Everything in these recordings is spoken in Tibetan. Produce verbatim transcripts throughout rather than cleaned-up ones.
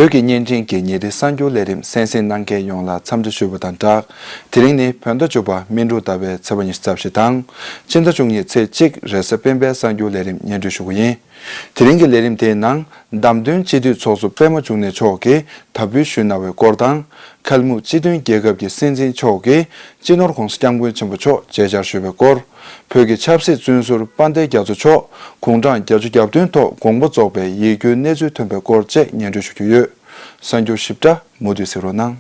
བོད་ཀྱི་བརྙན་འཕྲིན་གྱི་ཉིན་རེའི་གསར་འགྱུར་ལས་རིམ་གསན་གཟིགས་གནང་མཁན་ཡོངས་ལ་འཚམས་འདྲི་ཞུ་བ་དང་སྦྲགས། དེ་རིང་ནི་བོད་ཟླ་བཅུ་པ་སྨིན་དྲུག་ཟླ་བའི་ཚེས་པ་ཉི་ཤུ་རྩ་བཞི་དང་། ཕྱི་ཟླ་བཅུ་གཉིས་ཚེས་གཅིག་རེས་གཟའ་སྤེན་པའི་གསར་འགྱུར་ལས་རིམ་སྙན་སྒྲོན་ཞུ་གི་ཡིན། དེ་རིང་གི་ལས་རིམ་དེའི་ནང་། བདམས་ཐོན་སྤྱི་འཐུས་ཚོགས་གཙོ་པད་མ་འབྱུང་གནས་མཆོག་གིས་དམ་འབུལ་ཞུས་གནང་བའི་སྐོར་དང་། ཁལ་མུག་སྤྱི་མཐུན་རྒྱལ་ཁབ་ཀྱི་སྲིད་འཛིན་མཆོག་གིས་སྤྱི་ནོར་༸གོང་ས་༸སྐྱབས་མགོན་ཆེན་པོ་མཆོག་མཇལ་བཅར་ཞུས་པའི་སྐོར། བོད་ཀྱི་ཆབ་སྲིད་བཙོན་ཟུར་དཔལ་ལྡན་རྒྱ་མཚོ་མཆོག་དགུང་གྲངས་བརྒྱད་ཅུ་གྱ་བདུན་ཐོག་དགོངས་པ་རྫོགས་པའི་ཡིད་སྐྱོའི་གནས་ཚུལ་ཐོན་པའི་སྐོར་བཅས་སྙན་སྒྲོན་ཞུ་རྒྱུ་ཡོད། གསར་འགྱུར་ཞིབ་ཕྲ་མུ་མཐུད་གཟིགས་རོགས་གནང་།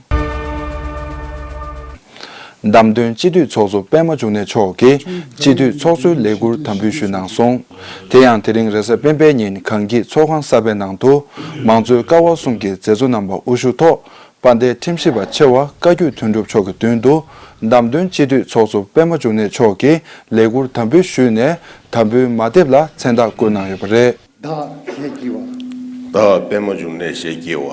བདམས་ཐོན་སྤྱི་འཐུས་ཚོགས་གཙོ་པད་མ་འབྱུང་གནས་མཆོག་གིས་སྤྱི་འཐུས་ཚོགས་གཙོའི་ལས་འཁུར་དམ་འབུལ་ཞུས་གནང་སོང་། དེ་ཡང་དེ་རིང་རེས་གཟའ་སྤེན་པའི་ཉིན་གངས་སྐྱིད་ཚོགས་ཁང་གསར་པའི་ནང་དུ། མང་གཙོའི་ཀ་བ་གསུམ་གྱི་མཛད་གཙོ་རྣམ་པ་དབུ་བཞུགས་ཐོག་དཔལ་ལྡན་ཁྲིམས་ཞིབ་པ་ཆེ་བ་བཀའ་བརྒྱུད་དོན་གྲུབ་མཆོག་གི་མདུན་དུ། བདམས་ཐོན་སྤྱི་འཐུས་ཚོགས་གཙོ་པད་མ་འབྱུང་གནས་མཆོག་གིས་ལས་འཁུར་དམ་འབུལ་ཞུས་ནས། དམ་འབུལ་མ་དེབ་ལ་མཚན་རྟགས་བཀོད་གནང་ཡོད་པ་རེད། བདག་ཞེས་བགྱི་བ། བདག་པད་མ་འབྱུང་གནས་ཞེས་བགྱི་བ།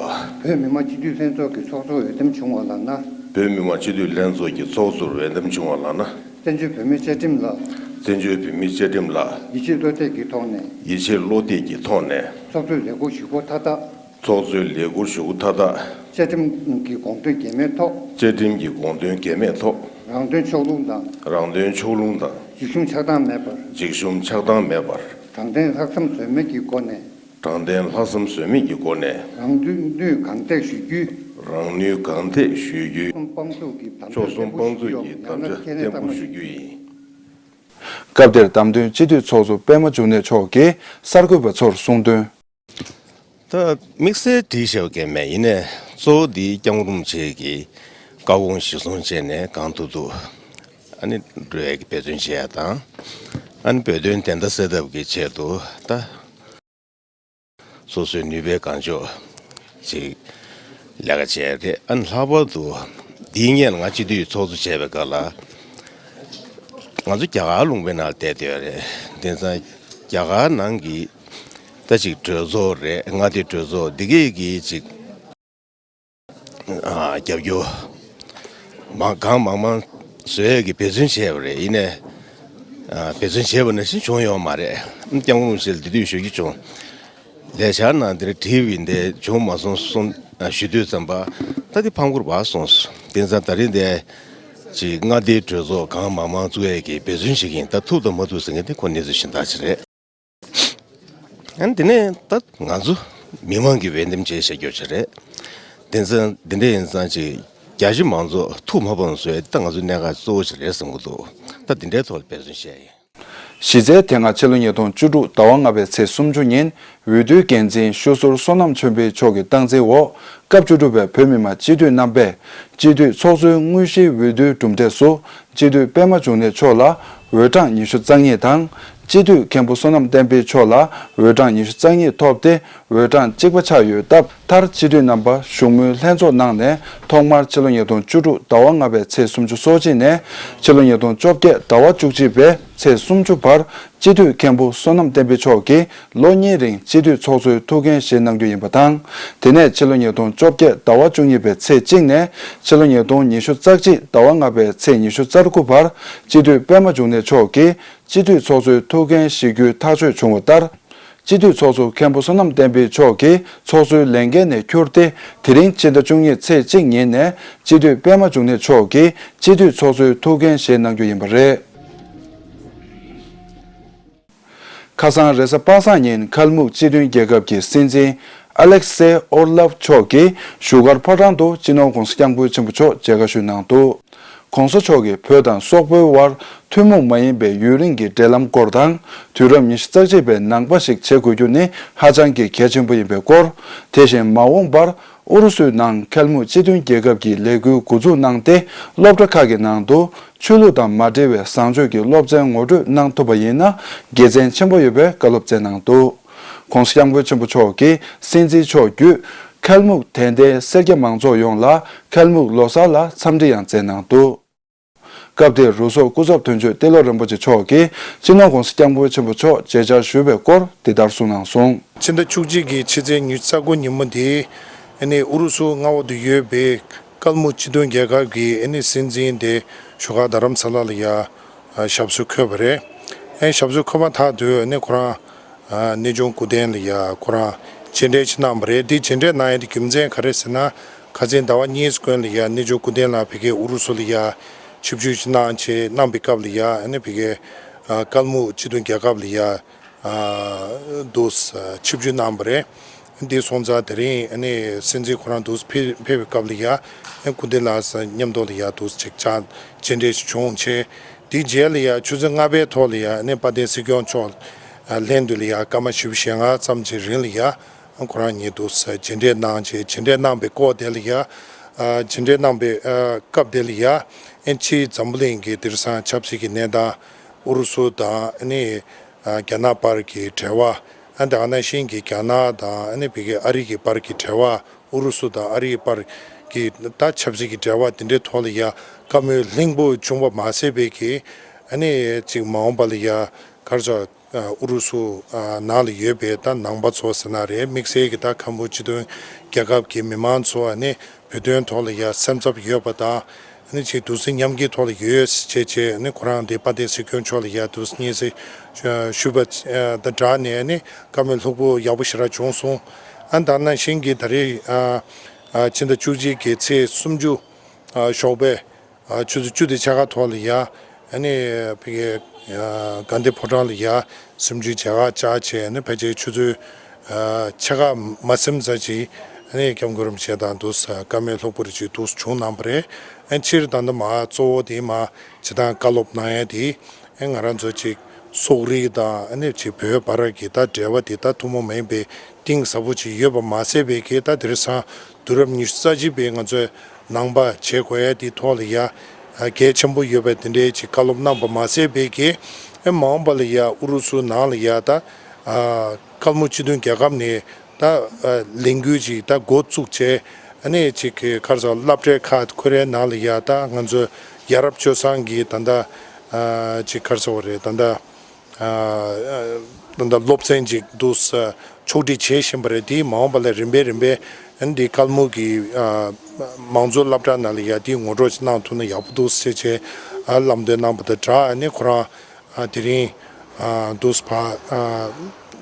བོད་མི་མང་སྤྱི་འཐུས་ལྷན་ཚོགས་ཀྱི་ཚོགས་གཙོར་འོས་འདེམས་བྱུང་བ་ལགས་ན། བོད་མི་མང་སྤྱི་འཐུས་ལྷན་ཚོགས་ཀྱི་ཚོགས་གཙོར་འོས་འདེམས་བྱུང་བ་ལགས་ན། བཙན་བྱོལ་བོད་མིའི་བཅའ་ཁྲིམས་ལ། བཙན་བྱོལ་བོད་མིའི་བཅའ་ཁྲིམས་ལ། ཡིད་ཆེས་བློ་གཏད་ཀྱི་ཐོག་ནས། ཡིད་ཆེས་བློ་གཏད་ཀྱི་ཐོག་ནས། ཚོགས་གཙོའི་ལས་འཁུར་ཞུ་སྒོ་མཐའ་དག་ཚོགས་གཙོའི་ལས་འཁུར་ཞུ་སྒོ་མཐའ་དག་བཅའ་ཁྲིམས་ཀྱི་དགོངས་དོན་འགལ་མེད་ཐོག་བཅའ་ཁྲིམས་ཀྱི་དགོངས་དོན་འགལ་མེད་ཐོག་རང་དོན་ཕྱོགས་ལྷུང་དང་། རང་དོན་ཕྱོགས་ལྷུང་དང་། འཇིགས་ཞུམ་ཆགས་སྡང་མེད་པར། འཇིགས་ཞུམ་ཆགས་སྡང་མེད་པར། དྲང་བདེན་ལྷག་བསམ་ཟོལ་མེད་ཀྱི་སྒོ་ནས། དྲང་བདེན་ལྷག་བསམ་ཟོལ་མེད་ཀྱི་སྒོ་ནས། རང་ནུས་གང་ཐེག་ཞུ་རྒྱུའི། རང་ནུས་གང་ཐེག་ཞུ་རྒྱུའི། ཕྱོགས་གསུམ་དཔང་འཛུགས་ཀྱི་དམ་བཅའ་ཕྱོགས་གསུམ་དཔང་འཛུགས་ཀྱི་དམ་བཅའ་བརྟན་པོ་ཞུ་རྒྱུ་ཡིན། སྐབས་དེར་བདམས་ཐོན་སྤྱི་འཐུས་ཚོགས་གཙོ་པད་མ་འབྱུང་གནས་མཆོག་གིས་གསར་འགོད་པ་ཚོར་གསུངས་དོན། ད་དམིགས་བསལ་བྲིས་བཞག་གི་མེད། ཡིན་ནའི་གཙོ་བོ་འདི་སྐྱབས་མགོན་རིན་པོ་ཆེ་གི་བཀའ་དགོངས་གཞིར་བཟུང་བྱས་ནས་གང་ཐུབ་ཐུབ་ཨ་ནི་འགྲོ་ཡ་གི་འབད་བརྩོན་བྱེད་ཡ་དང་། ཨ་ནི་བོད་དོན་བདེན་མཐའ་གསལ་ཐབས་ཀྱི་ཆེད་དུ་ད་སོ་སོའི་ནུས་པའི་གང་ལྕོགས་ཅིག་ལས་ཀ་བྱས་རེད། ཨ་ནི་ལྷག་པར་དུ་འདིའི་སྔོན་ལ་ང་སྤྱི་འཐུས་ཚོགས་གཙོ་བྱས་པའི་སྐབས་ལ་ང་ཚོ་རྒྱ་གར་ལུང་པའི་ནང་བསྡད་བསྡད་ཡོད་རེད། དེང་སང་རྒྱ་གར་ནང་གི་ད་ཅིག་གྲོས་ཚོགས་རེད། མངའ་སྡེ་གྲོས་ཚོགས་འདི་གས་ཀྱི་ཅིག་ཨ་རྒྱབ་སྐྱོར་མང་གང་མང་མང་བཟོ་ཡས་ཀྱི་འབད་བརྩོན་བྱས་པ་རེད། ཡིན་ནའི་ཨ་འབད་བརྩོན་བྱས་པ་ནང་བཞིན་བྱུང་ཡོད་མ་རེད། སྐྱབས་མགོན་རིན་པོ་ཆེ་ལ་འདི་དུས་ཞུ་རྒྱུ་བྱུང་། ལས་འཆར་ནང་འདིར་བྲིས་པ་ཡིན་ཏེ་བྱུང་མ་སོང་གསུངས། ཨ་ཞུ་དུས་ཙམ་པ་ད་འདི་ཕམ་ཁུར་བ་སོང་། དེང་སང་ད་རིང་འདི་ཅིག་མངའ་སྡེའི་གྲོས་ཚོགས་གང་མང་མང་བཙུགས་ཡས་ཀྱི་འབད་བརྩོན་བྱེད་ཀྱི་ཡིན། ད་ཐུབ་དང་མ་ཐུབ་ཟེར་མཁན་དེ་ཁོ་གནས་ཚུལ་གཞན་དག་ཅིག་རེད། ཨ་ནི་དེ་ནས་ད་ང་ཚོ་མི་མང་གིས་འོས་འདེམས་བྱས་བཞག་རྒྱུ་ཅིག་རེད། དེ་ཚོ་འདི་འདྲ་ཡིན་ཙང་ཅིག་རྒྱ་ཆེ་མང་ཚོགས་ཐུགས་མ་ཕམ་བཟོ་ཡས་ད་ང་ཚོའི་གནད་འགག་གཙོ་བོ་ཞིག་རེད་བསམ་གྱི་འདུག་ད་འདི་འདྲའི་ཐོག་ལ་འབད་བརྩོན་བྱས་ཡིན། གཞི་རྩའི་དེ་སྔ་ཕྱི་ལོ་ཉིས་སྟོང་བཅུ་དྲུག་ཟླ་བ་ལྔ་པའི་ཚེས་སུམ་ཅུ་ཉིན་འོས་བསྡུའི་འགན་འཛིན་ཤོ་ཟུར་བསོད་ནམས་ཆོས་འཕེལ་མཆོག་གི་སྟངས་འཛིན་འོག་སྐབས་བཅུ་དྲུག་པའི་བོད་མི་མང་སྤྱི་འཐུས་རྣམ་པས་སྤྱི་འཐུས་ཚོགས་གཙོའི་དངོས་གཞིའི་འོས་བསྡུའི་གྲུབ་འབྲས་སུ། སྤྱི་འཐུས་པད་མ་འབྱུང་གནས་མཆོག་ལ་འོས་གྲངས་ཉི་ཤུ་རྩ་གཉིས་དང་། སྤྱི་འཐུས་མཁན་པོ་བསོད་ནམས་བསྟན་འཕེལ་མཆོག་ལ་འོས་གྲངས་ཉི་ཤུ་རྩ་གཉིས་ཐོབ་སྟེ། འོས་གྲངས་གཅིག་པ་ཆགས་ཡོད་སྟབས། མཐར་སྤྱི་འཐུས་རྣམ་པ་བཞུགས་མོལ་ལྷན་ཚོགས་གནང་ནས། ཐོག་མར་ཕྱི་ལོ་ཉིས་སྟོང་བཅུ་དྲུག་ཟླ་བ་ལྔ་པའི་ཚེས་སུམ་ཅུ་སོ་གཅིག་ནས་ཕྱི་ལོ་ཉིས་སྟོང་བཅོ་བརྒྱད་ཟླ་བ་བཅུ་གཅིག་པའི་ཚེས་སུམ་ཅུ་བར། སྤྱི་འཐུས་མཁན་པོ་བསོད་ནམས་བསྟན་འཕེལ་མཆོག་གིས་ལོ་གཉིས་རིང་སྤྱི་འཐུས་ཚོགས་གཙོའི་ཐུགས་འགན་བཞེས་གནང་རྒྱུ་ཡིན་པ་དང་། དེ་ནས་ཕྱི་ལོ་ཉིས་སྟོང་བཅོ་བརྒྱད་ཟླ་བ་བཅུ་གཉིས་པའི་ཚེས་གཅིག་ནས་ཕྱི་ལོ་ཉིས་སྟོང་ཉི་ཤུ་རྩ་གཅིག་ཟླ་བ་ལྔ་པའི་ཚེས་ཉི་ཤུ་རྩ་དགུ་བར། སྤྱི་འཐུས་པད་མ་འབྱུང་གནས་མཆོག་གིས་སྤྱི་འཐུས་ཚོགས་གཙོའི་ཐུགས་འགན་བཞེས་རྒྱུའི་ཐག་གཅོད་བྱུང་བ་ལྟར། སྤྱི་འཐུས་ཚོགས་གཙོ་མཁན་པོ་བསོད་ནམས་བསྟན་འཕེལ་མཆོག་གིས་ཚོགས་གཙོའི་ལས་འགན་ནས་འཁྱུར་ཏེ། དེ་རིང་ཕྱི་ཟླ་བཅུ་གཉིས་ཚེས་གཅིག་ཉིན་ནས་སྤྱི་འཐུས་པད་མ་འབྱུང་གནས་མཆོག་གིས་སྤྱི་འཐུས་ཚོགས་གཙོའི་ཐུགས་འགན་བཞེས་གནང་རྒྱུ་ཡིན་པ་རེད། ཁ་སང་རེས་གཟའ་པ་སངས་ཉིན་ཁལ་མུག་སྤྱི་མཐུན་རྒྱལ་ཁབ་ཀྱི་སྲིད་འཛིན་ཨ་ལེག་སེ་ཨོར་ལབ་མཆོག་གིས་བཞུགས་སྒར་ཕོ་བྲང་དུ་སྤྱི་ནོར་༸གོང་ས་༸སྐྱབས་མགོན་ཆེན་པོ་མཆོག་མཇལ་ཁ་ཞུས་གནང་འདུག ༸གོང་ས་མཆོག་གིས་བོད་དང་སོག་པོའི་དབར་ཐུན་མོང་མ་ཡིན་པའི་ཡུན་རིང་གི་འབྲེལ་ལམ་སྐོར་དང་། དུས་རབས་ཉི་ཤུ་རྩ་གཅིག་པའི་ནང་པ་ཞིག་བྱེད་དགོས་རྒྱུ་ནི་ཧ་ཅང་གི་གལ་ཆེན་པོ་ཡིན་པའི་སྐོར། དེ་བཞིན་མ་འོངས་པར་ཨུ་རུ་སུའི་ནང་ཁལ་མུག་སྤྱི་མཐུན་རྒྱལ་ཁབ་ཀྱི་ལས་འགུལ་འགོ་འཛུགས་གནང་སྟེ། སློབ་གྲྭ་ཁག་གི་ནང་དུ་ཆོས་ལུགས་དང་མ་འབྲེལ་བའི་བཟང་སྤྱོད་ཀྱི་སློབ་ཚན་ངོ་སྤྲོད་གནང་ཐུབ་པ་ཡིན་ན་དགེ་མཚན་ཆེན་པོ་ཡོད་པའི་བཀའ་སློབ་སྩལ་གནང་འདུག ༸གོང་ས་༸སྐྱབས་མགོན་ཆེན་པོ་མཆོག་གིས་སྲིད་འཛིན་མཆོག་བརྒྱུད། ཁལ་མུག་དད་ལྡན་སེར་སྐྱ་མང་ཚོགས་ཡོངས་ལ་ཁལ་མུག་ལོ་གསར་ལ་འཚམས་འདྲི་ཡང་སྩལ་གནང་འདུག་སྐབས་དེར་རུ་ཚོགས་སྐུ་ཚབ་དོན་གཅོད་ཏེ་ལོ་རིན་པོ་ཆེ་མཆོག་གིས་སྤྱི་ནོར་༸གོང་ས་༸སྐྱབས་མགོན་ཆེན་པོ་མཆོག་མཇལ་བཅར་ཞུས་པའི་སྐོར་འདི་ལྟར་གསུངས་གནང་སོང་། ཕྱི་ཟླ་བཅུ་གཅིག་གི་ཕྱི་ཚེས་ཉི་ཤུ་རྩ་དགུ་ཉིན་མོ་དེ། ཨ་ནི་ཨུ་རུ་སུ་མངའ་འོག་ཏུ་ཡོད་པའི་ཀལ་མུག་སྤྱི་མཐུན་རྒྱལ་ཁབ་ཀྱི་ཨ་ནི་སྲིད་འཛིན་དེ་བཞུགས་སྒར་རྡ་རམ་ས་ལ་ལ་ཡ་ཞབས་སོར་འཁོད་པ་རེད། ཨ་ནི་ཞབས་སོར་འཁོད་མ་ཐག་ཏུ་ཨ་ནི་ཁོ་རང་གནས་ཆུང་སྐུ་རྟེན་ལ་ཡ་ཁོ་རང་ མཇལ་འཕྲད་ཅིག་གནང་བ་རེད། འདི་མཇལ་འཕྲད་གནང་ཡ་དེ་རྒྱུ་མཚན་ག་རེ་ཟེར་ན། ཁ་སང་ཟླ་བ་གཉིས་གོང་ལ་ཡ་གནས་ཆུང་སྐུ་རྟེན་ལགས་ཕ་གིར་ཨུ་རུ་སུ་ལ་ཡ་ཆིབས་བསྒྱུར་ཅིག་གནང་བྱས་གནང་བའི་སྐབས་ལ་ཡ་ཨ་ནི་ཕ་གིར་ཨ་ཀལ་མུག་སྤྱི་མཐུན་རྒྱལ་ཁབ་ལ་ཡ་ཨ་འདུག་སེ་ཆིབས་བསྒྱུར་གནང་བ་རེད། འདི་སོང་ཙང་དེ་རིང་ཨ་ནི་སྲིད་འཛིན་ཁོ་རང་འདུག་སེ་ཕེབས་ཕེབས་པའི་སྐབས་ལ་ཡ་ཨ་སྐུ་རྟེན་ལགས་མཉམ་དུ་ལ་ཡ་འདུག་སེ་ཅིག་བཅར་མཇལ་འཕྲད་ཅིག་བྱུང་བྱས། དེའི་རྗེས་ལ་ཡ་ཆུ་ཚོད་ལྔ་པའི་ཐོག་ལ་ཡ་ཨ་ནི་དཔལ་ལྡན་སྲིད་སྐྱོང་མཆོག་ལྷན་དུ་ལ་ཡ་སྐར་མ་བཞི་བཅུ་ཞེ་ལྔ་ཙམ་གྱི་རིང་ལ་ཡ་ཁོ་རང་གཉིས་འདུག་སེ་མཇལ་འཕྲད་གནང་བྱས། མཇལ་འཕྲད་གནང་བའི་སྐོར་དེ་ལ་ཡ་ཨ་མཇལ་འཕྲད་གནང་བའི་ཨ་སྐབས་དེ་ལ་ཡ་ཨ་ཕྱིའི་འཛམ་བུ་གླིང་གི་དེང་སང་ཆབ་སྲིད་ཀྱི་གནས་སྟངས། ཨུ་རུ་སུ་དང་ཨ་ནི་ཨ་རྒྱ་ནག་བར་གྱི་འབྲེལ་བ། ཨ་ད་ག་ནང་བཞིན་གྱི་རྒྱ་ནག་དང་ཨ་ནི་ཕ་གི་ཨ་རི་གི་བར་གྱི་འབྲེལ་བ། ཨུ་རུ་སུ་དང་ཨ་རིའི་བར་གྱི་ད་ཆབ་སྲིད་ཀྱི་འབྲེལ་བ་དེ་འདྲའི་ཐོག་ལ་ཡ་བཀའ་མོལ་ལྷུག་པོ་བྱུང་བ་མ་ཟད་པའི་གི་ཨ་ནི་ཅིག་མ་འོངས་པ་ལ་ཡ་ག་རེ་ཟེར། ཨུ་རུ་སུ་ནང་ལ་ཡོད་པའི་ད་ནང་པ་ཚོ་ཟེར་ན་རེད། དམིགས་བསལ་གྱི་ད་ཁམ་བུ་སྤྱི་མཐུན་རྒྱལ་ཁབ་ཀྱི་མི་མང་ཚོ་ཨ་ནི་བོད་དོན་ཐོག་ལ་ཡ་སེམས་འཚབ་ཡོད་པ་དང་། ཨ་ནི་ཅིག་འདུ་འཛི་མཉམ་སྐྱེའི་ཐོག་ལ་ཡོད་ཟེར་བྱས་བྱས། ཨ་ནི་ཁོ་རང་དེ་དཔལ་ལྡན་སྲིད་སྐྱོང་མཆོག་ལ་ཡ་འདུག་སྙན་སེང་ཞུས་པ་དང་སྦྲགས་ནས་ཨ་ནི་བཀའ་མོལ་ལྷུག་པོ་ཡག་པོ་ཞེ་དྲག་བྱུང་སོང་། ཨ་ནི་ད་ག་ནང་བཞིན་གྱི་ད་རེས་ཨ་ཨ་ཕྱི་ཟླ་བཅུ་གཅིག་གི་ཚེས་སུམ་ཅུ་ཨ་ཞོགས་པའི་ཨ་ཆུ་ཚོད་བཅུ་དང་ཕྱེད་ཀ་ཐོག་ལ་ཡ་ཨ་ནི་ཕ་གི་ཨ་དགའ་ལྡན་ཕོ་བྲང་ལ་ཡ་གཟིམ་ཆུང་མཇལ་ཁ་བཅར་བྱས། ཨ་ནི་ཕལ་ཆེར་ཆུ་ཚོད་ཨ་ཕྱེད་ཀ་མ་ཟིན་ཙམ་ཅིག་ཨ་ནི་སྐྱབས་མགོན་རིན་པོ་ཆེ་དང་འདུག་སེ་བཀའ་མོལ་ལྷུག་པོ་རེ་ཅིག་འདུག་སེ་བྱུང་གནང་བ་རེད། ཨ་ནི་སྤྱིར་ད་ལྟ་མ་གཙོ་བོ་དེ་མ་ཇི་ལྟར་བཀའ་སློབ་གནང་ཡ་དེ་ཨ་ང་རང་ཚོ་ཅིག་སོག་རིགས་དང་ཨ་ནི་ཅིག་བོད་བར་གྱི་ད་འབྲེལ་བ་དེ་ད་ཐུན་མོང་མ་ཡིན་པའི་གཏིང་ཟབ་པོ་ཅིག་ཡོད་པ་མ་ཟད་པའི་གི་ད་དེང་སང་དུས་རབས་ཉི་ཤུ་རྩ་གཅིག་པའི་ང་ཚོའི་ནང་པ་བྱེད་དགོས་ཡ་དེ་ཐོག་ལ་ཡ་ཨ་གལ་ཆེན་པོ་ཡོད་པའི་དེ་འདྲའི་ཅིག་བཀའ་སློབ་གནང་བ་མ་ཟད་པའི་གི་ཨ་མ་འོངས་པ་ལ་ཡ་ཨུ་རུ་སུ་ནང་ལ་ཡ་ད་ཨ་ཀལ་མུག་སྤྱི་མཐུན་རྒྱལ་ཁབ་ནས་ད་ཨ་ལས་འགུལ་ཅིག་ད་འགོ་བཙུགས་བྱས། ཨ་ནི་ཅིག་གི་ག་རེ་ཟེར། སློབ་གྲྭའི་ཁག་ཁོ་རའི་ནང་ལ་ཡ་ད་ང་ཚོ་ཡ་རབས་སྤྱོད་བཟང་གི་ད་ལྟ་ཨ་ཅིག་ག་རེ་ཟེར་བ་རེད། ད་ལྟ་ཨ་ད་ལྟ་སློབ་ཚན་ཅིག་འདུག་སེ་ཕྱོགས་སྒྲིག་བྱེད་བཞིན་པ་རེད། དེ་མ་འོངས་པ་ལ་རིམ་པས་རིམ་པས་ཨ་ནི་འདི་ཀལ་མུག་གི་ཨ་མང་གཙོ་སློབ་གྲྭ་ནང་ལ་ཡ་དེ་ངོ་སྤྲོད་ཅིག་གནང་ཐུབ་ན་ཡག་པོ་འདུག་ཟེར་བྱས་ཨ་ལམ་སྟོན་གནང་བ་དང་སྦྲགས། ཨ་ནི་ཁོ་རང་ཨ་དེ་རིང་ཨ་འདུག་སེ་ཕར་ཨ་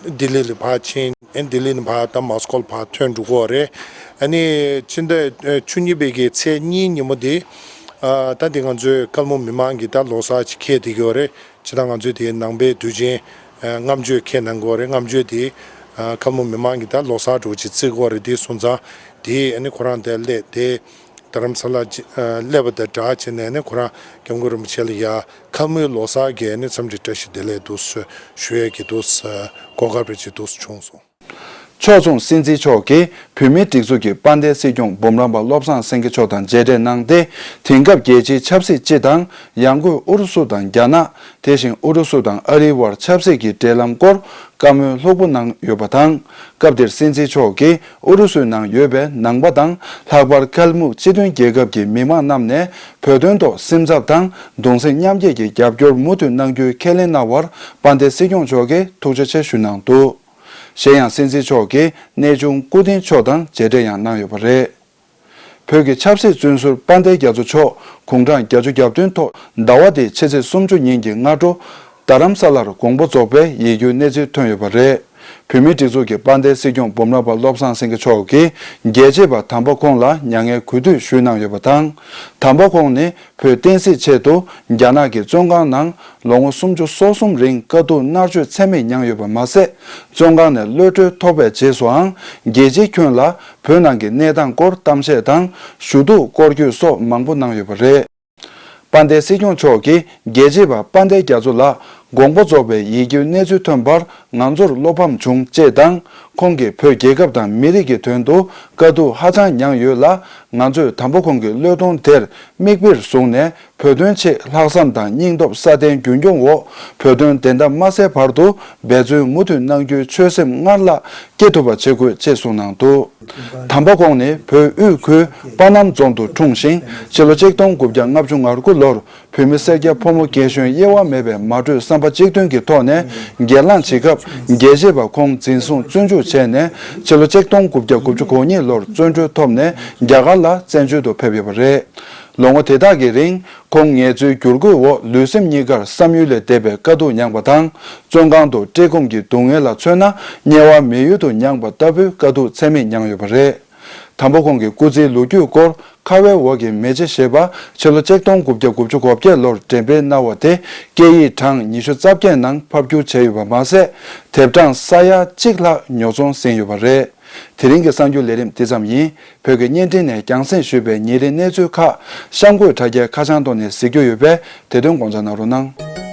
ལྡི་ལི་ལ་ཕར་ཕྱིན། ཨ་ནི་ལྡི་ལི་ནས་ཕར་ད་མོ་སི་ཀོ་ལ་ཕར་ཐོན་འགྲོ་གི་ཡོད་རེད། ཨ་ནི་ཕྱི་ཟླ་ཨ་བཅུ་གཉིས་པའི་གི་ཚེས་གཉིས་ཉིན་མོ་དེ་ཨ་ད་དེ་ང་ཚོའི་ཀལ་མུག་མི་མང་གི་ད་ལོ་གསར་ཅིག་འཁེལ་བསྡད་ཀྱི་ཡོད་རེད། ཇི་ལྟར་ང་ཚོའི་དེ་ནང་པའི་དུས་ཆེན་ཨ་ལྔ་མཆོད་འཁེལ་གནང་གི་ཡོད་རེད། ལྔ་མཆོད་དེ་ཨ་ཀལ་མུག་མི་མང་གི་ད་ལོ་གསར་འདྲ་བོ་ཅིག་བརྩི་གི་ཡོད་རེད། དེ་སོང་ཙང་དེ་ཨ་ནི་ཁོ་རང་དེ་སླེབས་དེ་རྡ་རམ་ས་ལ་ཅི་ཨ་སླེབས་པ་དང་སྦྲགས་བྱས་ནས་ཨ་ནི་ཁོ་རང་སྐྱབས་མགོན་རིན་པོ་ཆེ་ལ་ཡ་ཀལ་མུག་ལོ་གསར་གྱི་ཨ་ནི་འཚམས་འདྲི་བཀྲ་ཤིས་བདེ་ལེགས་འདུག་སེ་ཞུ་ཡས་ཀྱི་འདུག་སེ་གོ་སྐབས་རེ་ཅིག་འདུག་སེ་བྱུང་སོང་། ཕྱོགས་མཚུངས་སྲིད་འཛིན་མཆོག་གིས་བོད་མིའི་སྒྲིག་འཛུགས་ཀྱི་དཔལ་ལྡན་སྲིད་སྐྱོང་འབུམ་རམས་པ་བློ་བཟང་སེང་གེ་མཆོག་དང་མཇལ་འཕྲད་གནང་སྟེ། དེང་སྐབས་རྒྱལ་སྤྱིའི་ཆབ་སྲིད་སྤྱི་དང་ཡང་སྒོས་ཨུ་རུ་སུ་དང་རྒྱ་ནག་དེ་བཞིན་ཨུ་རུ་སུ་དང་ཨ་རིའི་དབར་ཆབ་སྲིད་ཀྱི་འབྲེལ་ལམ་སྐོར་བཀའ་མོལ་ལྷུག་པོ་གནང་ཡོད་པ་དང་། སྐབས་དེར་སྲིད་འཛིན་མཆོག་གིས་ཨུ་རུ་སུའི་ནང་ཡོད་པའི་ནང་པ་དང་ལྷག་པར་ཀལ་མུག་སྤྱི་མཐུན་རྒྱལ་ཁབ་ཀྱི་མི་མང་རྣམས་ནས་བོད་དོན་ཐོག་སེམས་འཚབ་དང་གདུང་སེམས་མཉམ་སྐྱེད་ཀྱི་རྒྱབ་སྐྱོར་མུ་མཐུད་གནང་རྒྱུའི་ཁས་ལེན་གནང་བར་དཔལ་ལྡན་སྲིད་སྐྱོང་མཆོག་གིས་ཐུགས་རྗེ་ཆེ་ཞུས་གནང་འདུག་གཞན་ཡང་སྲིད་འཛིན་མཆོག་གིས་གནས་ཆུང་སྐུ་རྟེན་མཆོག་དང་མཇལ་འཕྲད་ཡང་གནང་ཡོད་པ་རེད། བོད་ཀྱི་ཆབ་སྲིད་བཙོན་ཟུར་དཔལ་ལྡན་རྒྱ་མཚོ་མཆོག་དགུང་གྲངས་བརྒྱད་ཅུ་གྱ་བདུན་ཐོག་ཟླ་བ་འདིའི་ཕྱི་ཚེས་སུམ་ཅུ་ཉིན་གྱི་སྔ་དྲོ་རྡ་རམ་ས་ལར་དགོངས་པ་རྫོགས་པའི་ཡིད་སྐྱོའི་གནས་ཚུལ་ཐོན་ཡོད་པ་རེད། བོད་མིའི་སྒྲིག་འཛུགས་ཀྱི་དཔལ་ལྡན་སྲིད་སྐྱོང་འབུམ་རམས་པ་བློ་བཟང་སེང་གེ་མཆོག་གིས་རྒྱལ་གཅེས་པ་དམ་པ་ཁོང་ལ་མྱ་ངན་གུས་འདུད་ཞུས་གནང་ཡོད་པ་དང་། དམ་པ་ཁོང་ནི་བོད་བསྟན་སྲིད་ཆེད་དུ་རྒྱ་ནག་གི་བཙོན་ཁང་ནང་ལོ་ངོ་སུམ་ཅུ་སོ་གསུམ་རིང་དཀའ་སྡུག་མནར་གཅོད་ཚད་མེད་མྱངས་ཡོད་པ་མ་ཟད། བཙོན་ཁང་ནས་གློད་གྲོལ་ཐོབ་པའི་རྗེས་སུའང་རྒྱལ་སྤྱིའི་ཁྱོན་ལ་བོད་ནང་གི་གནས་སྟངས་སྐོར་གཏམ་བཤད་དང་ཞུ་གཏུག་སྐོར་སྐྱོད་སོགས་མང་པོ་གནང་ཡོད་པ་རེད། དཔལ་ལྡན་སྲིད་སྐྱོང་མཆོག་གིས་རྒྱལ་གཅེས་པ་དཔལ་ལྡན་རྒྱ་མཚོ་ལགས་དགོངས་པ་རྫོགས་པའི་ཡིད་སྐྱོའི་གནས་ཚུལ་ཐོན་པར་ང་ཚོར་བློ་ཕམ་བྱུང་ཅེས་དང་། ཁོང་གིས་བོད་རྒྱལ་ཁབ་དང་མི་རིགས་ཀྱི་དོན་དུ་དཀའ་སྡུག་ཧ་ཅང་མྱངས་ཡོད་ལ། ང་ཚོས་དམ་པ་ཁོང་གི་བློས་གཏོང་དེར་མིག་དཔེར་བཟུང་ནས། བོད་དོན་ཆེད་ལྷག་བསམ་དང་སྙིང་སྟོབས་སྲ་བརྟན་རྒྱུན་སྐྱོང་འོག་བོད་དོན་བདེན་མཐའ་མ་གསལ་བར་དུ་འབད་བརྩོན་མུ་མཐུད་གནང་རྒྱུའི་ཆོད་སེམས་སྔར་ལྷག་སྐྱེ་ཐུབ་པ་བྱེད་དགོས་ཅེས་གསུངས་གནང་འདུག་དམ་པ་ཁོང་ནི་བོད་དབུས་ཁུལ་པ་སྣམ་རྫོང་དུ་འཁྲུངས་ཤིང་། སྤྱི་ལོ་ཆིག་སྟོང་དགུ་བརྒྱ་ལྔ་བཅུ་ང་དགུ་ལོར་བོད་མི་སེར་སྐྱ་ཕོ་མོ་རྒན་གཞོན་དབྱེ་བ་མེད་པའི་མ་གྲོས་བསམ་པ་གཅིག་མཐུན་གྱི་ཐོག་ནས་སྒེར་ལངས་བྱེད་སྐབས། རྒྱལ་གཅེས་པ་ཁོང་འཛིན་བཟུང་བཙོན་འཇུག་བྱས་ནས། སྤྱི་ལོ་ཆིག་སྟོང་དགུ་བརྒྱ་དགུ་བཅུ་གོ་གཉིས་ལོར་བཙོན་གྲོལ་ཐོབ་ནས་རྒྱ་གར་ལ་བཙན་བྱོལ་དུ་ཕེབས་ཡོད་པ་རེད། ལོ་ངོ་དེ་དག་གི་རིང་ཁོང་ངལ་རྩོལ་བསྒྱུར་བཀོད་འོག་ལུས་སེམས་གཉིས་ཀར་བསམ་ཡུལ་ལས་འདས་པའི་དཀའ་སྡུག་མྱངས་པ་དང་། བཙོན་ཁང་དུ་བཀྲེས་སྐོམ་གྱི་སྡུག་བསྔལ་ལ་མཚོན་ན། དམྱལ་བ་མི་ཡུལ་དུ་མྱངས་པ་ལྟ་བུའི་དཀའ་སྡུག་ཚད་མེད་མྱངས་ཡོད་པ་རེད། དང་པོ་ཁོང་གི་སྐུ་ཚེའི་ལོ་རྒྱུས་སྐོར། ཁ་བའི་འོག་གི་མེ་ལྕེ་ཞེས་པ་ཕྱི་ལོ་ཆིག་སྟོང་དགུ་བརྒྱ་དགུ་བཅུ་གོ་བརྒྱད་ལོར་འགྲེམས་སྤེལ་གནང་བ་དེ་སྐད་ཡིག་གྲངས་ཉི་ཤུ་རྩ་བརྒྱད་ནང་ཕབ་བསྒྱུར་བྱས་ཡོད་པ་མ་ཟད། དེབ་གྲངས་ས་ཡ་གཅིག་ལྷག་ཉོ་ཚོང་ཟིན་ཡོད་པ་རེད། དེ་རིང་གི་གསར་འགྱུར་ལས་རིམ་འདི་ཙམ་ཡིན། བོད་ཀྱི་བརྙན་འཕྲིན་ནས་རྒྱང་སྲིང་ཞུས་པའི་ཉིན་རེའི་གནས་ཚུལ་ཁག་གཤམ་འཁོད་དྲ་རྒྱའི་ཁ་བྱང་ཐོག་ནས་གཟིགས་རྒྱུ་ཡོད་པས། དེ་དོན་དགོངས་འཇགས་གནང་རོགས་གནང་།